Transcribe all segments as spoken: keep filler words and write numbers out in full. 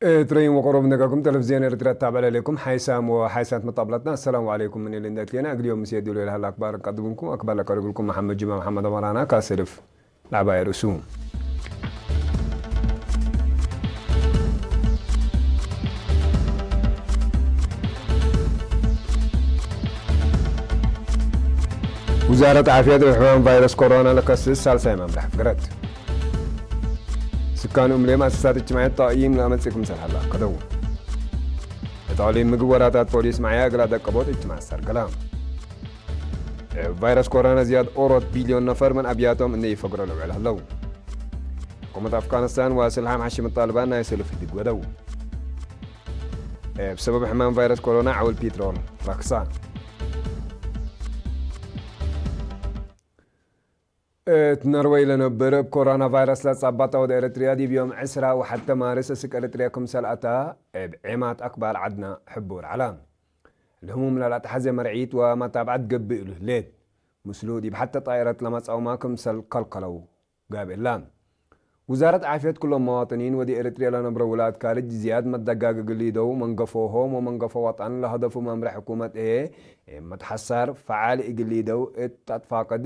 እት ረይም ወቀሮብ እንደጋኩም ተለፍዝዮን ኤረትርያ ትታብዕ ለሌኩም ሓይሳም ወሓይሳት መጣብላትና፣ አሰላሙ ዐለይኩም ምን እሊ እንዴ እትሌና፣ እግል ዮም ምሴ ዱል ለሀላ አክባር እንቀድምኩም፣ አክባር ለቀርብልኩም መሐመድ ጅማ መሐመድ አማራና ካሰልፍ። ለዐባይ ርእሱ። ውዛረት ዓፍየት እብ ሕማም ቫይረስ ኮሮና ለከስስ ሳልሳይ መምርሕ ፍግረት። ስካን እምሌ መአሰሳት እጅትማዕየት ጣይም ለአመጽእ ክምሰል ሀላ አከደው። እት አቅሊም ምግብ ወራታት ፖሊስ መዕያ እግል አደቀቦት እጅትማዕ አሰርገላ። እብ ቫይረስ ኮሮና ዝያድ ኦሮት ቢልዮን ነፈር ምን አብያቶም እንዴ ኢፈግሮ ለውዕል ሀለው። ሕኩመት አፍጋኒስታን ወስልሓም ሐሽም ጣልባን ናይ ሰልፍ ህድግ ወደው። እብ ሰበብ ሕማም ቫይረስ ኮሮና ዐውል ፒትሮል ረክሳ። እት ነርወይ ለነብር እብ ኮሮና ቫይረስ ለጻባጠ ወድ ኤረትርያ ዲብ ዮም ዕስራ ወሐተ ማርስ እስክ ኤረትርያ ክምሰል አታ እብ ዔማት አክባር ዐድነ ሕቡር ዐለ። ለህሙም ለለአትሐዜ መርዒት ወመታብዐት ገብእ እሉ ህሌት። ምስሉ ዲብ ሐተ ጣይረት ለመጽአውመ ክምሰል ከልከለው ጋብእ እለ። ውዛረት ዓፍየት ክሎም መዋጥኒን ወዲ ኤረትርያ ለነብረው ውላድ ካርጅ ዝያድ መደጋግ እግል ሊደው መንገፎሆም ወመንገፎ ወጠን ለሀደፉ መምርሕ ሕኩመት ህዬ፣ እብ መትሐሳር ፈዓል እግል ሊደው እት አትፋቅድ፣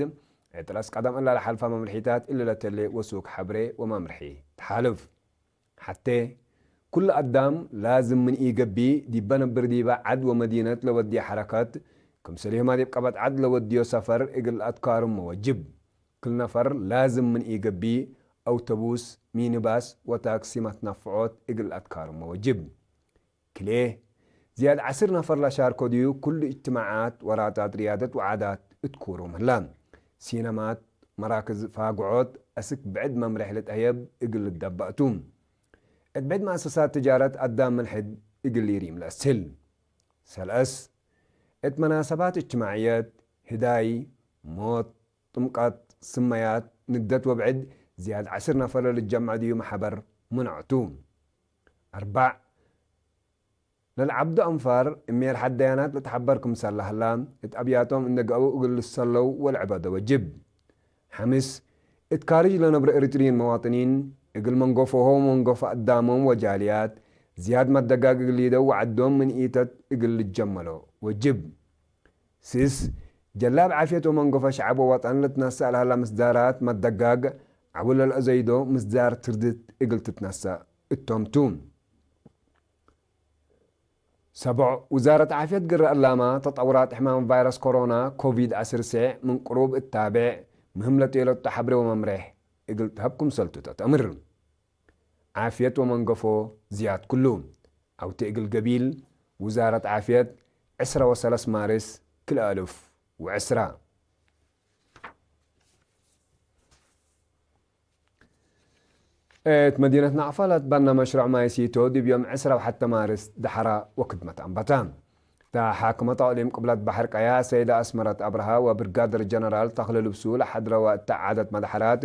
እት ረአስ ቀደም እለ ለሐልፈ መምርሒታት እሊ ለተሌ ወሱክ ሐብሬ ወመምርሒ ተሓልፍ። ሐቴ፣ ኩሉ አዳም ላዝም ምን ኢገብእ፣ ዲበ ነብር ዲበ ዐድ ወመዲነት ለወድየ ሐረከት፣ ክምሰልሁመ ዲብ ቀበት ዐድ ለወድዮ ሰፈር እግል አትካርሞ ወጅብ። ክል ነፈር ላዝም ምን ኢገብእ፣ አውተቡስ፣ ሚኒባስ ወታክሲ መትነፍዖት እግል አትካርሞ ወጅብ። ክልኤ፣ ዝያድ ዐስር ነፈር ለሻርኮ ዲዩ፣ ኩሉ እጅትማዓት፣ ወራታት ርያደት ወዓዳት እት ኩሩም ህላ። ሲነማት፣ መራክዝ ፋግዖት፣ አስክ ብዕድ መምሬሕ ልትአየብ እግል ልደበእ ቱ። እት ብዕድ መአሰሳት ትጃረት አዳም ምን ሕድ እግል ኢሪም ለአስህል። ሰለስ፣ እት መናሰባት እጅትማዕየት፣ ህዳይ፣ ሞት፣ ጥምቀት፣ ስመያት፣ ንግደት ወብዕድ ዝያድ ዐስር ነፈር ለልትጀመዕ ዲዩ መሐበር ምንዖ ቱ። አርበዕ፣ ለልዓብዱ አንፋር እሜር ሐደያናት ልትሐበር ክምሰል ለሀላ፣ እት አብያቶም እንዴ ገአው እግል ልሰለው ወልዕበደ ወጅብ። ሐምስ፣ እት ካርጅ ለነብረ ኤሪትርዪን መዋጥኒን፣ እግል መንገፎሆም ወመንገፎ አዳሞም ወጃልያት፣ ዝያድ መደጋግ እግል ሊደው ወዐዶም ምን ኢተት እግል ልጀመሎ ወጅብ። ስስ፣ ጀላብ ዓፍየት ወመንገፎ ሸዐብ ወወጠን ልትነሰእ ለሀላ ምስዳራት መደጋግ፣ ዐውል ለልአዘይዶ ምስዳር ትርድት እግል ትትነሰእ እቶም ቱ። ሰብዕ፣ ውዛረት ዓፍየት ግረ እላመ ተጠውራት ሕማም ቫይረስ ኮሮና ኮቪድ ዐስር ሴዕ ምን ቅሩብ እታቤዕ፣ ምህም ለቴለቱ ሐብሬ ወመምሬሕ እግል ተሀብ ክምሰልቱ ተተእምር። ዓፍየት ወመንገፎ ዝያድ ክሉ። ዐውቴ እግል ገቢል፣ ውዛረት ዓፍየት፣ ዕስራ ወሰለስ ማርስ ክልኤ አልፍ ወዕስራ። እት መዲነት ናቅፋ ለትበነ መሽሩዕ ማይ ሲቶ ዲብ ዮም ዕስራ ወሐተ ማርስ ደሐራ ወክድመት አንበተ። እተ ሓክመት አቅሊም ቅብለት በሐር ቀያ ሰይደ አስመረት አብርሃ ወብርጋደር ጀነራል ተክለ ልብሱ ለሐድረወ እተ ዓደት መድሐራት፣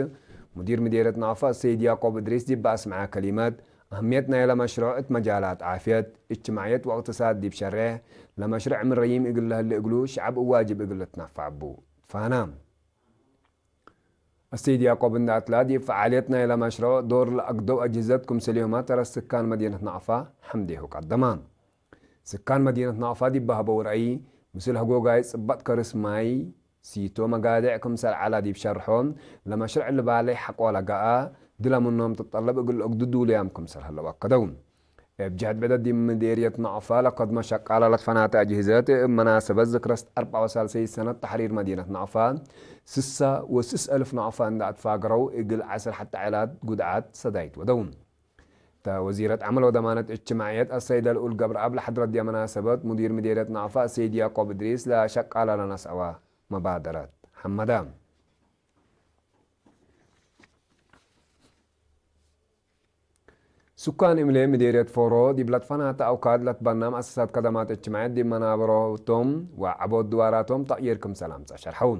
ሙዲር ምዴርየት ናቅፋ ሰይድ ያዕቆብ እድሪስ ዲብ አስምዐ ከሊመት፣ አህምየት ናይለ መሽሩዕ እት መጃላት ዓፍየት፣ እጅትማዕየት ወእቅትሳድ ዲብ ሸሬሕ፣ ለመሽሩዕ ምን ረዪም እግል ለህሌ እግሉ፣ ሸዐብ እብ ዋጅብ እግል ልትነፈዕ እቡ ትፋነ። አሰይድ ያዕቆብ እንዴ አትላ፣ ዲብ ፈዓልየት ናይለ መሽሩዕ ዶር ለአግደው አጅህዘት ክምሰልሁመ ተረት ስካን መዲነት ናቅፋ ሐምዴሁ ቀደመ። ስካን መዲነት ናቅፋ ዲብ በሀበው ረአይ፣ ምስል ህጎጋይ ጽበጥ ከርስ ማይ ሲቶ መጋዴዕ ክምሰል ዐላ ዲብ ሸርሖ፣ ለመሽሩዕ ልባሌ ሐቆ ለገአ፣ ድለ ምኖም ትጠለብ እግል ለአግዱ ዱሉያም ክምሰል ሀለው አከደው። እብ ጀህት ብዕደት ዲብ ምዴርየት ናቅፋ ለከድመ ሸቃለ ለትፈናተ አጅህዘት፣ እብ መናሰበት ዝክረ አርበዕ ወሳልሰይ ሰነት ተሕሪር መዲነት ናቅፋ፣ ስሳ ወስስ አልፍ ናቅፋ እንዴ አትፋገረው፣ እግል ዐስር ሐተ ዐላት ጉድዓት ሰዳይት ወደው። እተ ወዚረት ዐመል ወደማነት እጅትማዕየት አሰይደ ልኡል ገብረአብ ለሐድረት ዲብ መናሰበት፣ ሙዲር ምዴርየት ናቅፋ አሰይድ ያዕቆብ እድሪስ ለሸቃለ ለነስአወ መባደረት ሐመደ። ስካን እምሌ ምዴርየት ፎሮ ዲብ ለትፈናተ አውካድ ለትበና መአሰሳት ከደማት እጅትማዕየት ዲብ መናበሮቶም ወዐቦት ድዋራቶም ተቅዪር ክምሰል አምጽአ ሸርሐው።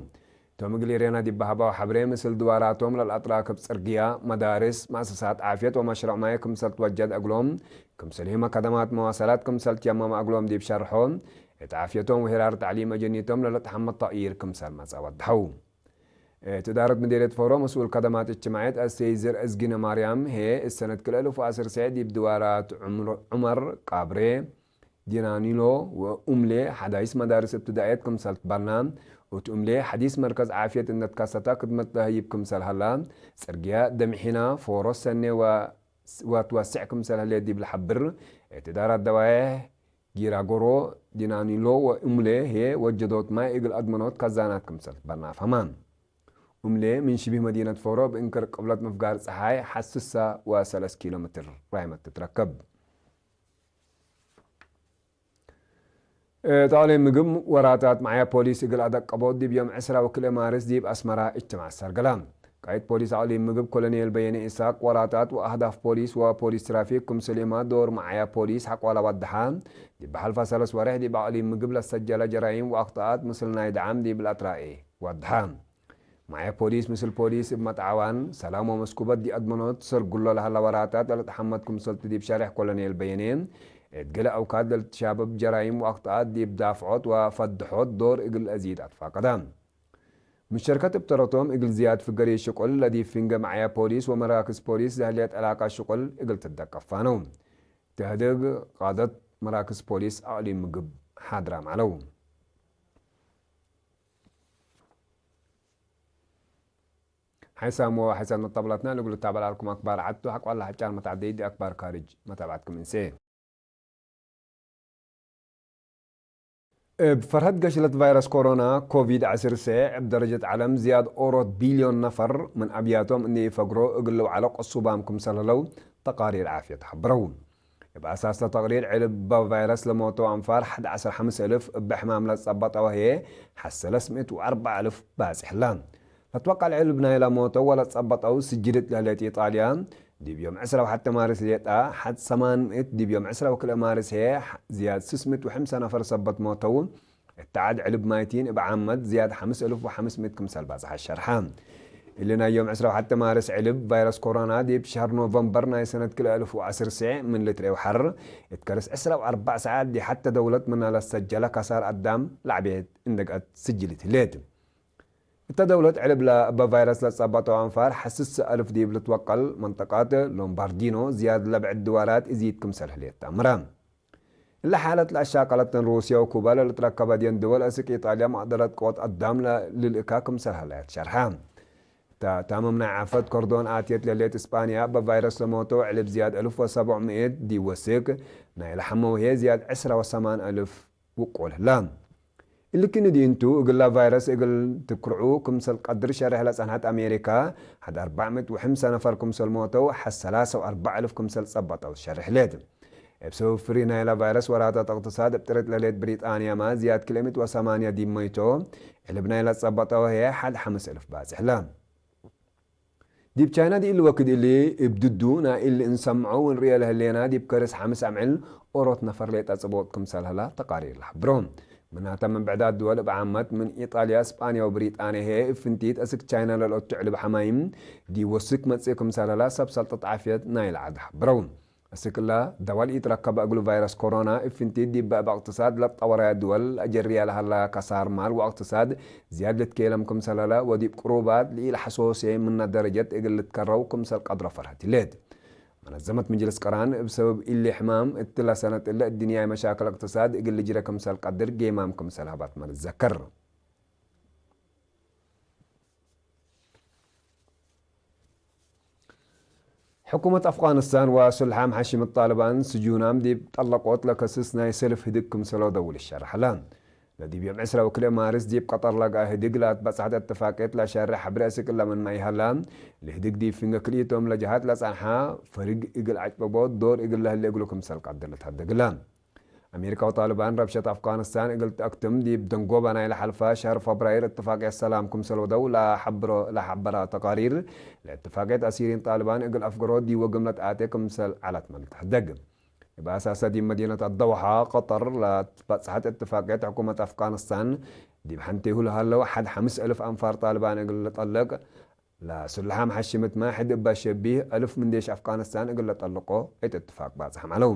ቶም እግል ኢሬና ዲብ በሀባው ሐብሬ፣ ምስል ድዋራቶም ለልአትራክብ ጽርግያ፣ መዳርስ፣ መአሰሳት ዓፍየት ወመሽረዕ ማይ ክምሰል ትወጀድ እግሎም፣ ክምሰልሁመ ከደማት መዋሰላት ክምሰል ትየመመ እግሎም ዲብ ሸርሖ፣ እት ዓፍየቶም ወሄራር ተዕሊም አጀኒቶም ለልትሐመ ተቅዪር ክምሰል መጽአ ወደሐው። እት እዳረት ምዴርየት ፎሮ መስኡል ከደማት እጅትማዕየት አሰይድ ዘርእዝጊነ ማርያም ህዬ፣ እት ሰነት ክልኤ እልፍ ወዐስር ሰዕ ዲብ ድዋራት ዑምር-፣ ዑመር ቃብሬ፣ ዲናኒሎ ወኡምሌ ሐዳይስ መዳርስ እብትዳእየት ክምሰል ትበና፣ እት ኡምሌ ሐዲስ መርከዝ ዓፍየት እንዴ ትከሰተ ክድመት ለሀይብ ክምሰል ሀላ፣ ጽርግያ ደምሒና ፎሮ ሰኔ ወ-፣ ወትወሴዕ ክምሰል ህሌት ዲብ ለሐብር፣ እት እዳራት ደዋዬሕ ጊራጎሮ፣ ዲናኒሎ ወኡምሌ ህዬ ወጀዶት ማይ እግል አድመኖት ከዛናት ክምሰል ትበና ፈሀማን። ኡምሌ ምን ሽቢህ መዲነት ፎሮ እብ እንክር ቅብለት ምፍጋር ጸሓይ ሐት ስሳ ወሰለስ ኪሎ ሜትር ራይመት ትትረከብ። እት አቅሊም ምግብ ወራታት መዓያ ፖሊስ እግል አደቀቦት ዲብ ዮም ዕስራ ወክልኤ ማርስ ዲብ አስመራ እጅትማዕ አሰርገላ። ቃይድ ፖሊስ አቅሊም ምግብ ኮሎኔል በየነ ኢሳቅ ወራታት ወአህዳፍ ፖሊስ ወፖሊስ ትራፊክ ክምስሌማ ዶር መዓያ ፖሊስ ሐቆላ ወደሓ። ዲብ ሐልፋ ሰለስ ወሬሕ ዲብ አቅሊም ምግብ ለሰጀለ ጀራይም ወአክጠኣት ምስል ናይ ደዓም ዲብ ለአትራኤ ወደሓ። መዓየ ፖሊስ ምስል ፖሊስ እብ መትዓዋን፣ ሰላም ወመስኩበት ዲብ አድመኖት ትሰርግሎ ለሀላ ወራታት ለልትሐመድ ክምሰልቱ ዲብ ሸሬሕ ኮሎኔል በየኔ፣ እት ገሌ አውካት ለልትሻበብ ጀራይም ወአክጠኣት ዲብ ዳፍዖት ወፈድሖት ዶር እግል ለአዚድ አትፋቀደ። ምሸርከት እብ ተረቶም እግል ዝያድ ፍገርየት ሽቁል ለዲብ ፍንጌ መዓየ ፖሊስ ወመራክዝ ፖሊስ ለህሌት ዕላቃት ሽቁል እግል ትደቀፍ ፋነው። ተህድግ ቃደት መራክዝ ፖሊስ አቅሊም ምግብ ሓድራም ዐለው። ሓይሳም ወሓይሳም ነጠብላትና ልግሉ ታበል አልኩም አክባር ዐድ ቱ ሐቋላ ሐጫን መታዕደይ ዲ አክባር ካርጅ መታብዐትኩም እንሴ። እብ ፈርሀት ገሽለት ቫይረስ ኮሮና ኮቪድ ዐስር ሰዕ እብ ደረጀት ዐለም ዝያድ ኦሮት ቢልዮን ነፈር ምን አብያቶም እንዴ ኢፈግሮ እግል ልውዓሎ ቅሱባም ክምሰል ህለው ተቃሪር ዓፍየት ሐብረው። እብ አሳስ ለተቅሪር፣ ዕልብ እበ ቫይረስ ለሞተው አንፋር ሐድ ዐስር ሐምስ እልፍ፣ እበ ሕማም ለጸበጠው ህዬ ሐሰ ሰለስ ምእት ወአርበዕ እልፍ ባጽሕ ህላ። ለትወቀል ዕልብ ናይለ ሞተው ወለጸበጠው ስጅልት ለህሌት ኢጣልያ፣ ዲብ ዮም ዕስራ ወሐቴ ማርስ ሌጣ ሐድ ሰማን ምእት፣ ዲብ ዮም ዕስራ ወክልኤ ማርስ ህዬ ዝያድ ስስ ምእት ወሐምሳ ነፈር ሰበት ሞተው። እተ ዐድ ዕልብ ማይቲን እብ ዓመት ዝያድ ሐምስ እልፍ ወሐምስ ምእት ክምሰል ባጽሐ ሸርሐ። እሊ ናይ ዮም ዕስራ ወሐቴ ማርስ ዕልብ ቫይረስ ኮሮና ዲብ ሸህር ኖቨምበር ናይ ሰነት ክልኤ እልፍ ወዐስር ሰዕ ምን ልትሬ ወሐር እት ከርስ ዕስራ ወአርበዕ ሰዓት ዲ ሐቴ ደውለት ምነ ለሰጀለ ከሳር አዳም ለዐቤት እንደግአት ስጅልት ህሌት። እተ ደውለት ዕልብ ለእበ ቫይረስ ለጸበጠው አንፋር ሐስስ እልፍ ዲብ ልትወቀል መንጠቃት ሎምባርዲኖ ዝያድ ለብዕድ ድዋራት እዚት ክምሰል ህሌት ተአምረ። እለ ሓለት ለአሻቀለተን ሩስየ ወኩበ ለልትረከበ ድየን ድወል አስክ ኢጣልያ መቅደረት ቅወት አዳም ለልልእካ ክምሰል ሀለያት ሸርሐ። እተ ታምም ናይ ዓፈት ከርዶን አትየት ለህሌት እስጳንያ፣ በቫይረስ ለሞተው ዕልብ ዝያድ እልፍ ወሰብዕ ምእት ዲብ ወስክ፣ ናይ ለሐመው ህዬ ዝያድ ዕስራ ወሰማን እልፍ ውቁል ህላ። እሊ ክኒ ዲንቱ እግላ ቫይረስ እግል ትክርዑ ክምሰል ቀድር ሸርሕ ለጸንሐት አሜሪካ፣ ሐድ አርበዕ ምእት ወሐምሳ ነፈር ክምሰል ሞተው፣ ሐድ ሰላሳ ወአርበዕ እልፍ ክምሰል ጸበጠው ትሸርሕ ህሌት። እብ ሰበብ ፍሪ ናይላ ቫይረስ ወራታት እቅትሳድ እብ ጥርት ለሌት ብሪጣንያመ ዝያድ ክልኤ ምእት ወሰማንያ ዲብ መይቶ፣ ዕልብ ናይላ ጸበጠው ህዬ ሐድ ሐምስ እልፍ ባጽሕ ህላ። ዲብ ቻይና ዲብ እሊ ወክድ እሊ እብ ድዱ ናይ እሊ እንሰምዖ ወእንርእዮ ለህሌና ዲብ ከርስ ሐምስ አምዕል ኦሮት ነፈር ሌጠ ጽብኦት ክምሰል ህላ ተቃሪር ለሐብሮ። ምናተ ምን ብዕዳት ድወል እብ ዓመት ምን ኢጣልያ፣ እስጳንያ ወብሪጣንያ ህዬ እብ ፍንቲት እስክ ቻይና ለልአቱ ዕልብ ሐማይም ዲብ ወስክ መጽእ ክምሰል ህላ ሰብ ሰልጠት ዓፍየት ናይለ ዐድ ሐብረው። እስክ እለ ደወል ኢትረከበ እግሉ ቫይረስ ኮሮና እብ ፍንቲት ዲብ በእብ እቅትሳድ ለትጠወረየ ድወል ለአጀርየ ለሀላ ከሳር ማል ወእቅትሳድ ዝያድ ልትኬለም ክምሰል ህለ ወዲብ ቅሩባት ለኢለሐሶሴ ምነ ደረጀት እግል ልትከረው ክምሰል ቀድሮ ፈርሀት ህሌት። መነዘመት ምጅልስ ቅራን እብ ሰበብ እሊ ሕማም እትለ ሰነት እለ እድንያይ መሻክል እቅትሳድ እግል ልጅረ ክምሰል ቀድር ጌማም ክምሰል ሀባትመ ልትዘከር። ሕኩመት አፍጋኒስታን ወሱልሓም ሐሽምት ጣልባን ስጁናም ዲብ ጠለቆት ለከስስ ናይ ሰልፍ ህድግ ክምሰል ወደውል ይሸርሕ ዐለ። ለዲብ ዮም ዕስራ ወክልኤ ማርስ ዲብ ቀጠር ለገአ ህድግ ለአትበጽሐት እትፋቅየት ለሸርሕ ሐብሬ አስክ እለ ምንመ ኢሀላ፣ ለህድግ ዲብ ፍንገ ክልኢቶም ለጀሃት ለጸንሐ ፈርግ እግል አጭበቦት ዶር እግል ለህሌ እግሉ ክምሰል ቀድር ልትሀደግ እለ። አሜሪካ ወጣልባን ረብሸት አፍጋኒስታን እግል ተአክትም ዲብ ደንጎበ ናይለ ሐልፈ ሸህር ፈብራይር እትፋቅየት ሰላም ክምሰል ወደው ለሐብሮ-፣ ለሐበረ ተቃሪር፣ ለእትፋቅየት አሲሪን ጣልባን እግል አፍገሮ ዲብ ወግም ለተአቴ ክምሰል ዐለት መልትሐደግ። እብ አሳሰ ዲብ መዲነት አደውሐ ቀጠር ለትበጽሐት እትፋቅየት ሕኩመት አፍጋኒስታን ዲብ ሐንቴሁ ለሀለው ሐድ ሐምስ እልፍ አንፋር ጣልባን እግል ልጠልቅ፣ ለሱልሓም ሐሽምትመ ሕድ እበ ሸቢህ እልፍ ምን ዴሽ አፍጋኒስታን እግል ለጠልቆ እት እትፋቅ ባጽሐም ዐለው።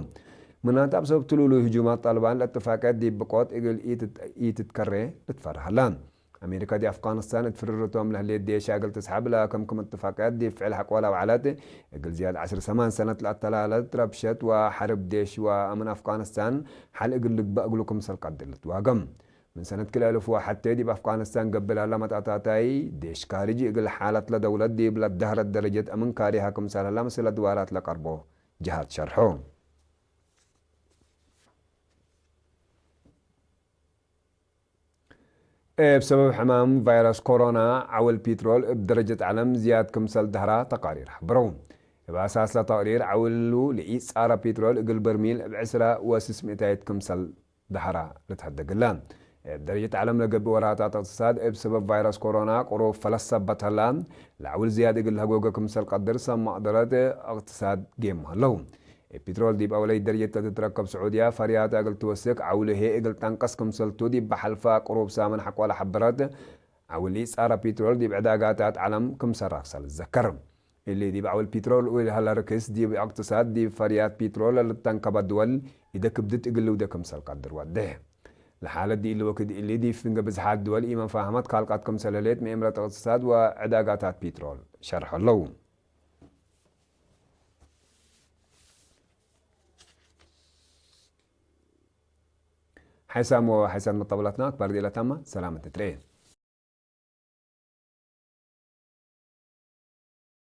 ምናተ እብ ሰበብ ትሉሉይ ህጁማት ጣልባን ለእትፋቅየት ዲብ ብቆት እግል ኢትት-፣ ኢትትከሬ ልትፈርህ ሀላ። አሜሪካ ዲብ አፍጋኒስታን እት ፍርርቶም ለህሌት ዴሻ እግል ትስሐብ ለክምክም እትፋቅያት ዲብ ፍዕል ሐቆ ለአውዐለት፣ እግል ዝያድ ዐስር ሰማን ሰነት ለአተላለት ረብሸት ወሐርብ ዴሽ ወአምን አፍጋኒስታን ሐል እግል ልግበእ እግሉ ክምሰል ቀድር ልትዋገም። ምን ሰነት ክልኤ እልፍ ወሐቴ ዲብ አፍጋኒስታን ገብእ ለሀላ መጣታታይ ዴሽ ካርጅ እግል ሓለት ለደውለት ዲብ ለደህረት ደረጀት አምን ካሪሃ ክምሰል ሀላ ምስል አድዋራት ለቀርቦ ጀሃት ሸርሖ። እብ ሰበብ ሕማም ቫይረስ ኮሮና፣ ዐውል ፒትሮል እብ ደረጀት ዐለም ዝያድ ክምሰል ደህራ ተቃሪር ሐብረው። እብ አሳስ ለተቅሪር፣ ዐውሉ ለኢጻረ ፒትሮል እግል በርሚል እብ ዕስራ ወስስ ሚእታይት ክምሰል ደህራ ልትሀደግ እለ። እብ ደረጀት ዐለም ለገብእ ወራታት እቅትሳድ፣ እብ ሰበብ ቫይረስ ኮሮና ቅሩብ ፈለስ ሰበት ሀላ፣ ለዐውል ዝያድ እግል ለሀጎገ ክምሰል ቀድር ሰብ መቅደረት እቅትሳድ ጌሙ ሀለው። እብ ፒትሮል ዲብ አውለይት ደረጀት ለትትረከብ ስዑድያ፣ ፈርያተ እግል ትወስክ፣ ዐውሉ ህዬ እግል ጠንቀስ ክምሰልቱ ዲብ በሐልፋ ቅሩብ ሳምን ሐቆለ ሐበረት። ዐውል ኢጻረ ፒትሮል ዲብ ዕዳጋታት ዐለም ክምሰል ረክሰ ልትዘከር። እሊ ዲብ ዐውል ፒትሮል ወለሀለ ርክስ፣ ዲብ እቅትሳድ ዲብ ፈርያት ፒትሮል ለልተንከበ ድወል ኢደ ክብድት እግል ልውዴ ክምሰል ቀድር ወዴሕ። ለሓለት ዲእሊ ወክድ እሊ፣ ዲብ ፍንጌ ብዝሓት ድወል ኢመፋህመት ካልቀት ክምሰል ህሌት ምእምረት እቅትሳድ ወዕዳጋታት ፒትሮል ሸርሖ ለው። ሓይሳም ወሓይሳት መጠብለትና አክባር ዲለታማ ሰላም እንትትርኤ።